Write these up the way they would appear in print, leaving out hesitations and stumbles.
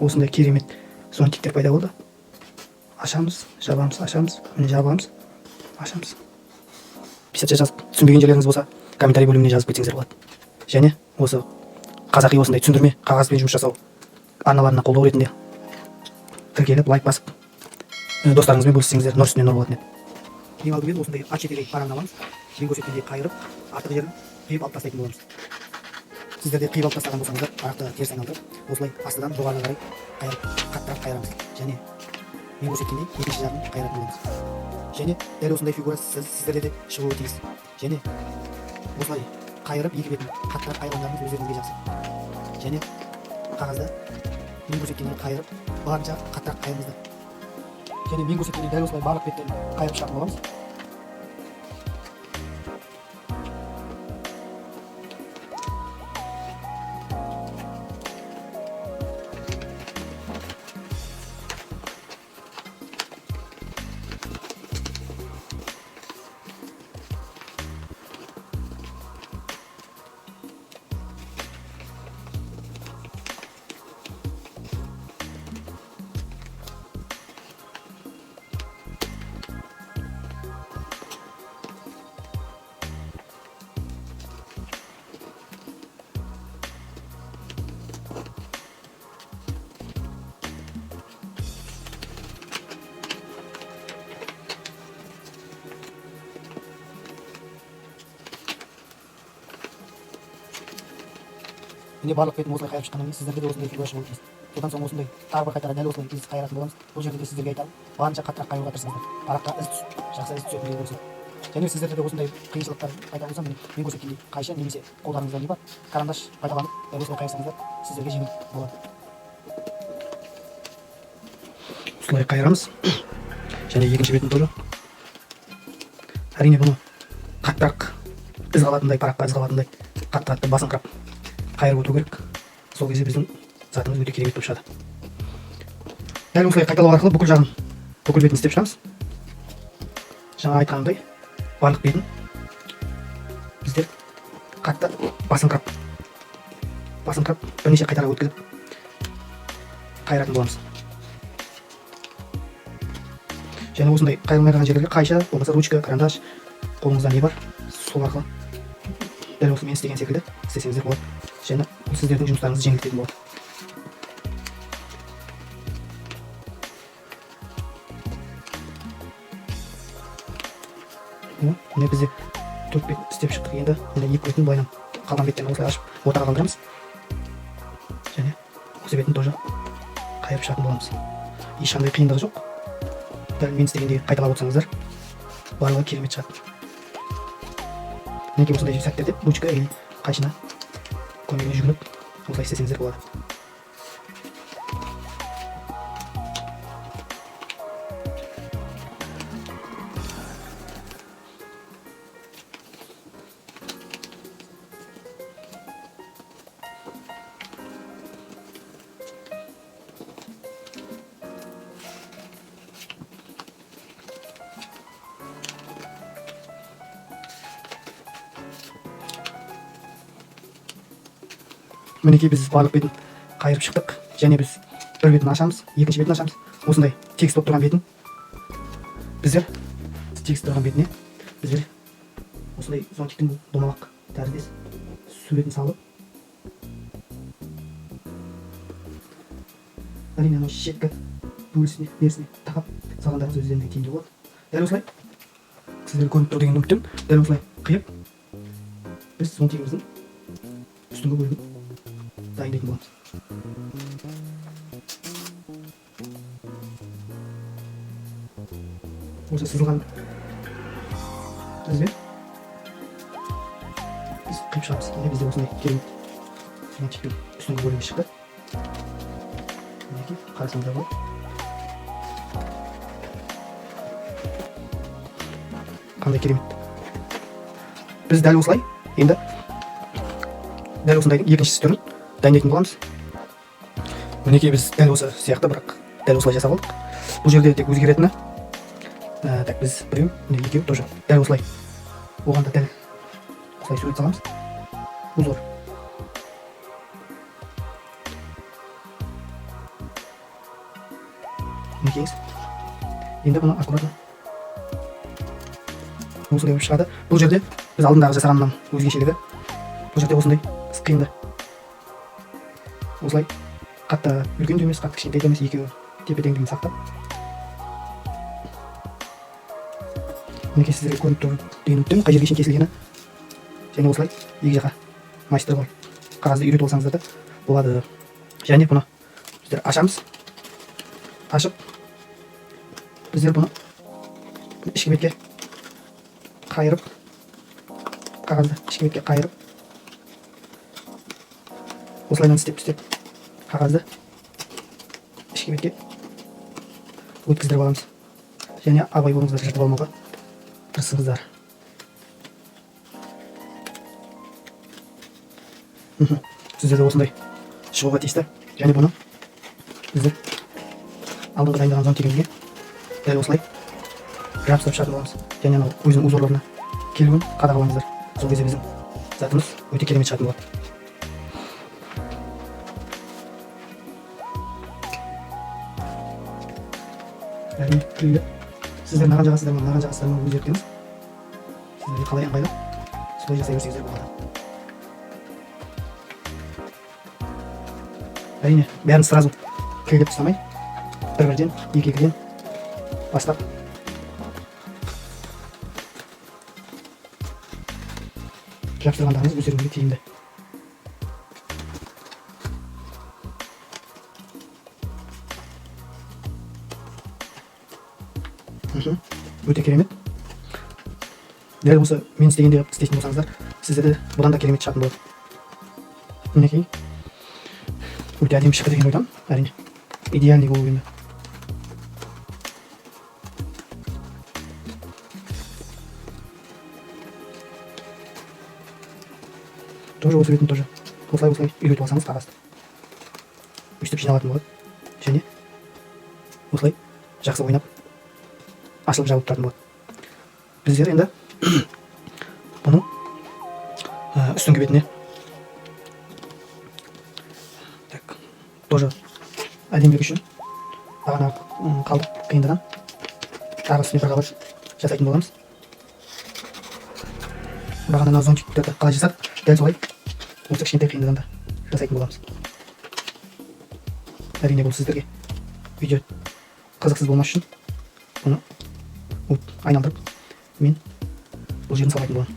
Осындай керемет зонтиктер пайда болды. Ашамыз, жабамыз, ашамыз, міне, жабамыз, ашамыз. Писать жазып, түсінбеген жерлеріңіз болса, комментарий бөліміне жазып кетсеңіздер болады. Және осы қазақи осындай түсіндірме қағазбен жұмыс жасау арналарына қолдау ретінде тіркеліп, лайк басып, достарыңызбен бөліссеңіздер, нұр үстіне нұр болатын еді. Ең алдымен осындай А4 парағын аламыз. Мен көрсеткендей қайырып, артық жерін қиып алып тастайтын боламыз. Сіздер де қиып алып тастаған болсаңыздар, парақты теріс айналдырып, осылай астыдан жоғары қарай қайырып, қаттырақ қайырамыз және мен көрсеткендей екінші жағын қайыратын боламыз. Және дәл осындай фигура сіздерде де шығуы тиіс. Және осылай қайырып, екі бетін қаттырақ қайырғандарыңыз өздеріңізге жақсы. Және қағазды мен көрсеткендей қайырып, барынша қаттырақ қайырыңыздар. Және мен көрсеткендей дәл осылай барлық беттерін қайырып шығатын боламыз. Міне, барлық бетін осылай қайырып шыққаннан кейін сіздерде де осындай фигура шығуы тиіс. Содан соң осындай тағы бір қайтара дәл осылай із қайыратын боламыз. Бұл жерде де сіздерге айтарым, барынша қаттырақ қайыруға тырысыңыздар, параққа із түсіп, жақсы із түсетіндей болсын. Және сіздерде де осындай қиыншылықтар пайда болса, міне, мен көрсеткендей қайшы немесе қолдарыңызда не бар, карандаш пайдаланып, дәл осылай қайырсаңыздар, сіздерге жеңіл болады. Осылай қайырамыз және екінші бетін тоже. Әрине, бұны қаттырақ із қалатындай, параққа із қалатындай қатты қатты басыңқырап қайырып отыру керек. Сол кезде біздің затымыз өте керемет болып шығады. Дәл осылай қайталау арқылы бүкіл жағын, бүкіл бетін істеп шығамыз. Жаңа айтқанымдай, барлық бетін біздер қатты басыңқырап басыңқырап, бірнеше қайтара өткізіп қайыратын боламыз. Және осындай қайырылмай қалған жерлерге қайшы, болмаса ручка, карандаш, қолыңызда не бар, сол арқылы дәл осы мен істеген секілді істесеңіздер болады. Және бұл сіздердің жұмыстарыңызды жеңілдететін болады. Міне, бізде төрт бет істеп шықтық. Енді міне, екі бетін былайынан, қалған беттерін осылай ашып, ортаға қалдырамыз және осы бетін тоже қайырып шығатын боламыз. Ешқандай қиындығы жоқ. Дәл мен істегендей қайталап отырсаңыздар, барлығы керемет шығады. Мінекей, осындай сәттерде ручка или қайшыны көмегіне жүгініп, осылай істесеңіздер болады. Мінекей, біз барлық бетін қайырып шықтық. Және біз бір бетін ашамыз, екінші бетін ашамыз. Осындай текст болып тұрған бетін біздер, текст тұрған бетіне біздер осындай зонтиктің домалақ тәріздес суретін салып, әрине, анау шеткі бөлісіне, берісіне тақап салғандарыңыз өздеріне тиімді болады. Дәл осылай сіздер көрініп тұр деген үміттемін. Дәл осылай қиып, біз зонтигіміздің үстіңгі бөлігін дайындайтын боламыз. Осы сызылған ізбен біз қиып шығамыз. Міне, бізде осындай керемет зонтиктің үстіңгі бөлігі шықты. Мінекей, қарасаңыздар болады, қандай керемет. Біз дәл осылай енді дәл осындайдың екінші түрін дайындайтын боламыз. Мінекей, біз дәл осы сияқты, бірақ дәл осылай жасап алдық. Бұл жерде тек өзгеретіні, так, біз біреу, міне, екеу, тоже дәл осылай, оған да дәл осылай сурет саламыз, узор. Мінекейіңіз. Енді бұны аккуратно осындай болып шығады. Бұл жерде біз алдындағы жасағаннан өзгешелігі, бұл жерде осындай қиынды осылай қатты үлкен де емес, қатты кішкентай де емес, екеуі тепе теңдігін сақтап. Мінекей, сіздерге көрініп тұр деген үміттемін қай жерге шейін кесілгені. Және осылай екі жаққа майыстырып алып, қағазды үйретіп алсаңыздар да болады. Және бұны біздер ашамыз. Ашып, біздер бұны ішкі бетке қайырып, қағазды ішкі бетке қайырып, осылайынан істеп істеп қағазды ішкі бетке өткіздіріп аламыз. Және абай болыңыздар, жыртып алмауға тырысыңыздар. Сіздерде осындай шығуға тиісті. Және бұны біздер алдыңғы дайындаған зонтигімізге дәл осылай жабыстырып шығатын боламыз. Және анау өзінің узорларына келуін қадағалаңыздар. Сол кезде біздің затымыз өте керемет шығатын болады. Әрине, клейді сіздер мынаған жағасыздар ма, мынаған жағасыздар ма, өз еркіңіз. Сіздерге қалай ыңғайлы, солай жасай берсеңіздер болады. Әрине, бәрін сразу клейлеп тастамай, бір бірден, екі екіден бастап жабыстырғандарыңыз өздеріңізге тиімді. Өте керемет. Дәл осы мен істегендей қылып істейтін болсаңыздар, сіздерде бұдан да керемет шығатын болады. Мінекей, өте әдемі шықты деген ойдамын. Әрине, идеальный болу енді. Тоже осы бетін тоже осылай осылай үйретіп алсаңыз, қағазды өйстіп жиналатын болады. Және осылай жақсы ойнап ашылып жабылып тұратын болады. Біздер енді бұның үстіңгі бетіне так тоже әдемілік үшін бағана қалдық қиындыдан тағы үстіне бір қабат жасайтын боламыз. Бағана мына зонтиктерді қалай жасадық, дәл солай осы кішкентай қиындыдан да жасайтын боламыз. Әрине, бұл сіздерге видео қызықсыз болмас үшін бұны айналдырып мен бұл жерін салмайтын боламын.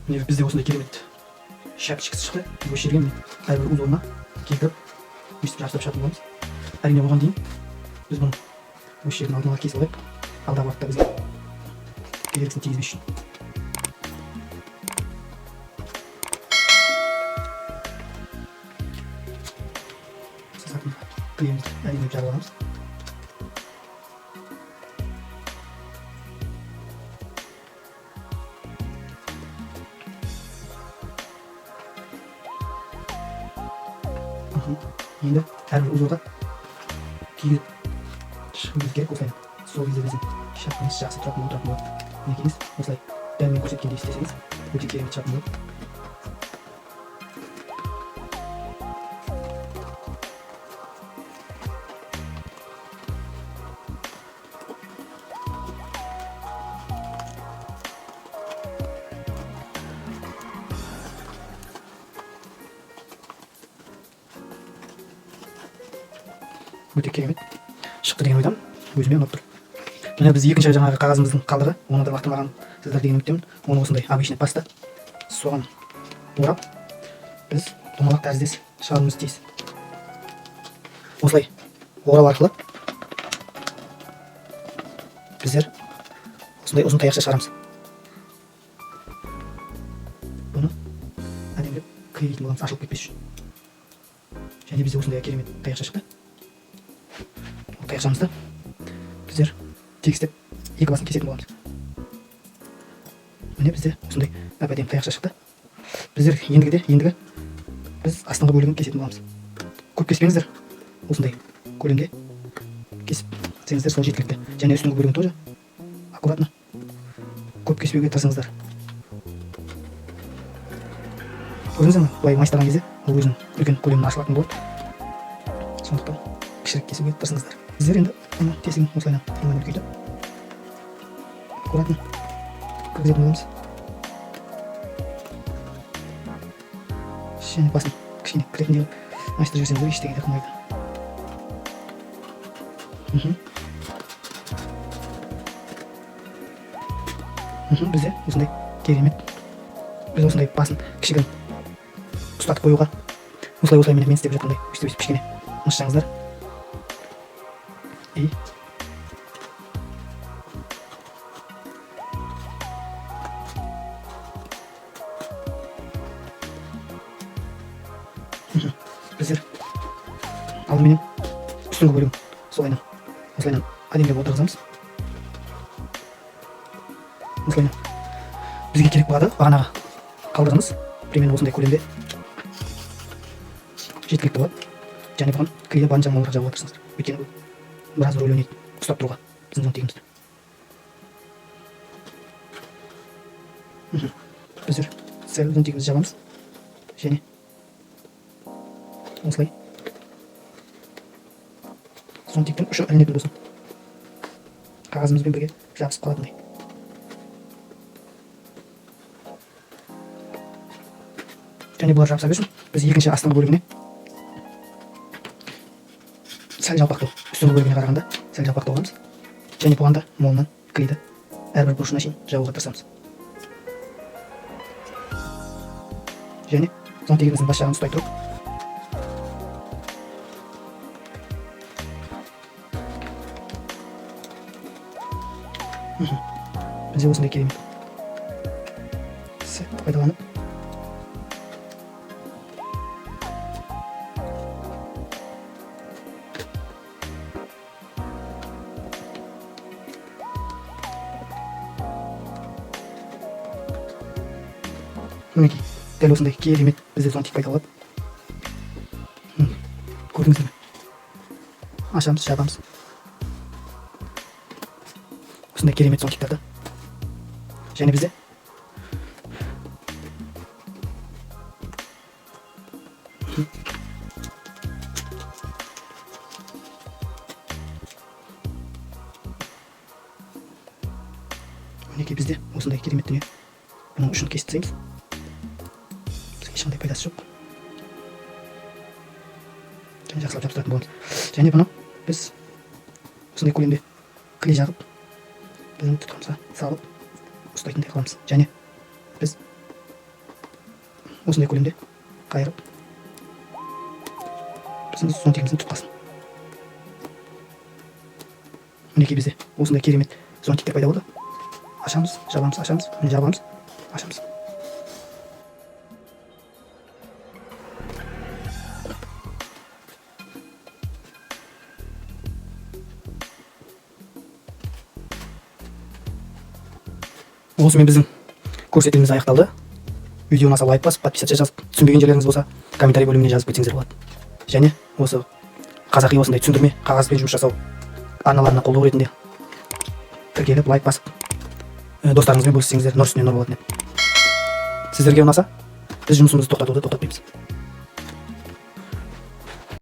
Міне, бізде осындай керемет шәпішкісі шықты. Біз осы жерге міне әрбір узорына келтіріп өйстіп жабыстырып шығатын боламыз. Әрине, оған дейін біз бұны осы жердің алдын ала кесіп алайық, алдағы уақытта бізге кедергісін тигізбес үшін. Клейімізді әдемілеп жағып аламыз. Енді әрбір узорға кигізіп шығуымыз керек осылай. Сол кезде біздің шапкамыз жақсы тұратын отыратын болады. Мінекейіңіз, осылай дәл мен көрсеткендей істесеңіз, өте керемет шығатын болады. Өте керемет шықты деген ойдамын, өзіме ұнап тұр. Міне, біз екінші жаңағы қағазымыздың қалдығы, оны да лақтырмаған сіздер деген үміттемін. Оны осындай обычный паста, соған орап біз домалақ тәріздес шығаруымыз тиіс. Осылай орау арқылы біздер осындай ұзын таяқша шығарамыз. Бұны әдемілеп клейлейтін боламыз, ашылып кетпес үшін. Және бізде осындай керемет таяқша шықты. Ол таяқшамызды біздер тегістеп екі басын кесетін боламыз. Міне, бізде осындай әп әдемі таяқша шықты. Біздер ендігі біз астыңғы бөлігін кесетін боламыз. Көп кеспеңіздер, осындай көлемде кесіп сеңіздер, сол жеткілікті. Және үстіңгі бөлігін тоже аккуратно көп кеспеуге тырысыңыздар. Көрдіңіздер ме, былай майыстырған кезде ол өзінің үлкен көлемін ашылатын болады. Сондықтан кіші Кішірек кесуге тырысыңыздар. Сіздер енді мына тесігін осылайынан қолмен үлкейтіп, аккуратно кіргізетін боламыз. Және басын кішкене кіретіндей қылып айыстырып жіберсеңіздер, ештеңе де қылмайды. Мхм. Бізде осындай керемет, біз осындай басын кішігірім ұстатып қоюға осылай, осылай, міне, мен істеп жатқандай, өйстіп, өйстіп кішкене мышшаңыздар. И біздер алдыменен үстіңгі бөлігін солайынан, осылайынан әдемілеп отырғызамыз. Осылайынан бізге керек болады. Бағанағы қалдығымыз примерно осындай көлемде жеткілікті болады. Және бұған клейді барынша молырақ жабуға тырысыңыздар, өйткені бұл біраз рөл ойнайды ұстап тұруға біздің зонтигімізді. Біздер сәл зонтигімізді жабамыз және осылай зонтиктің ұшы ілінетін болсын, қағазымызбен бірге жабысып қалатындай. Және бұлар жабыса берсін, біз екінші астыңғы бөлігіне сәл жалпақтау, үстіңгі бөлігіне қарағанда сәл жалпақтау аламыз. Және бұған да молынан клейді әрбір бұрышына шейін жабуға тырысамыз. Және зонтигіміздің бас жағын ұстай тұрып, бізде осындай керемет сәтті пайдаланып, мінекей, дәл осындай керемет бізде зонтик пайда болады. Көрдіңіздер ме? Ашамыз, жабамыз, осындай керемет зонтиктарды. Және бізде мінекей, бізде осындай керемет дүние. Бұның ұшын кесіп тастаймыз, бізге ешқандай пайдасы жоқ. Және жақсылап жабыстыратын боламыз. Және бұны біз осындай көлемде клей жағып, біздің тұтқамызға салып ұстайтындай қыламыз. Және біз осындай көлемде қайырып, біздің зонтигіміздің тұтқасын, мінекей, бізде осындай керемет зонтиктер пайда болды. Ашамыз, жабамыз, ашамыз, міне, жабамыз, ашамыз. Осымен біздің көрсетіліміміз аяқталды. Видео ұнаса, лайк басып, подписаться жазып, түсінбеген жерлеріңіз болса, комментарий бөліміне жазып кетсеңіздер болады. Және осы қазақи осындай түсіндірме қағазбен жұмыс жасау арналарына қолдау ретінде тіркеліп, лайк басып, достарыңызбен бөліссеңіздер, нұр үстіне нұр болатын еді. Сіздерге ұнаса, біз жұмысымызды тоқтатуды тоқтатпаймыз.